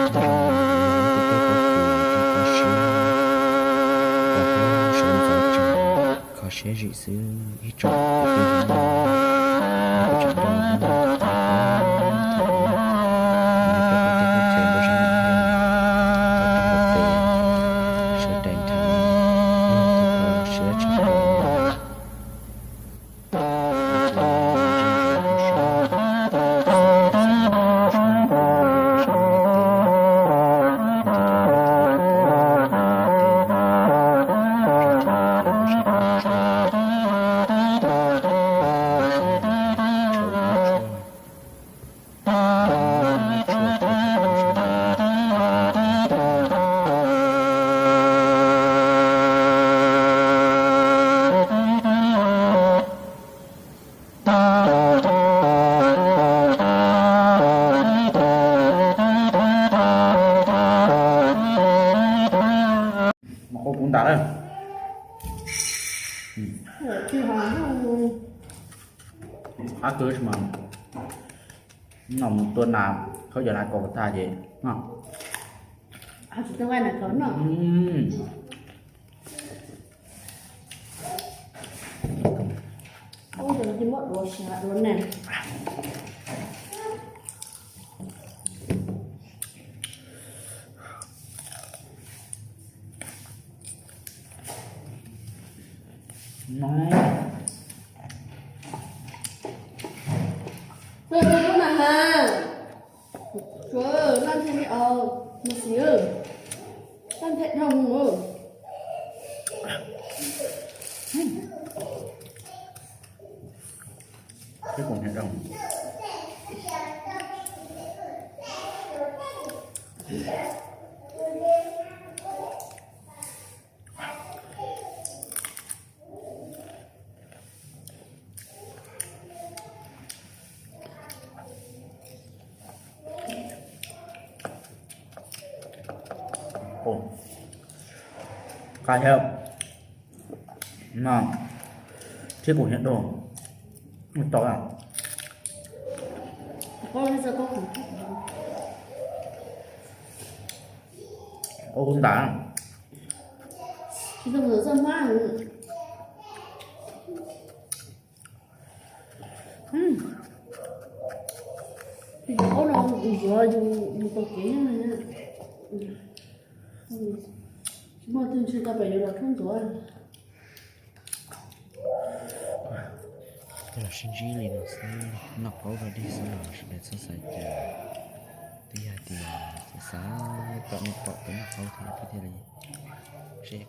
Kho siab, kho siab zim xwb ib tsoom kwv tij, ib tsoom nraug, siab dai nrho, siab tshaj plaws. Mas ua kuv ntam lawm. Qab kawg mas, no mus tua nas khaub cov nas kaus tag ces no. Laj thiaj li au, mas xis, laj thiaj dhau mus. Thiab kuv niam dhau. Qab thiab. No, thiab kuv niam dhau. Tau. Ua kuv ntam. Tus qaub no ntxuav yus mus tau kev, tsis muaj twg ntshe tau pem yuav los tshoob ntxuav. Los sib ntsib li no xwb, noj qaub ua dej xwb los sawv daws txhob xav cas. Twb yog tias xav xav kom nej pom tus noj qaub thiab thiaj li seb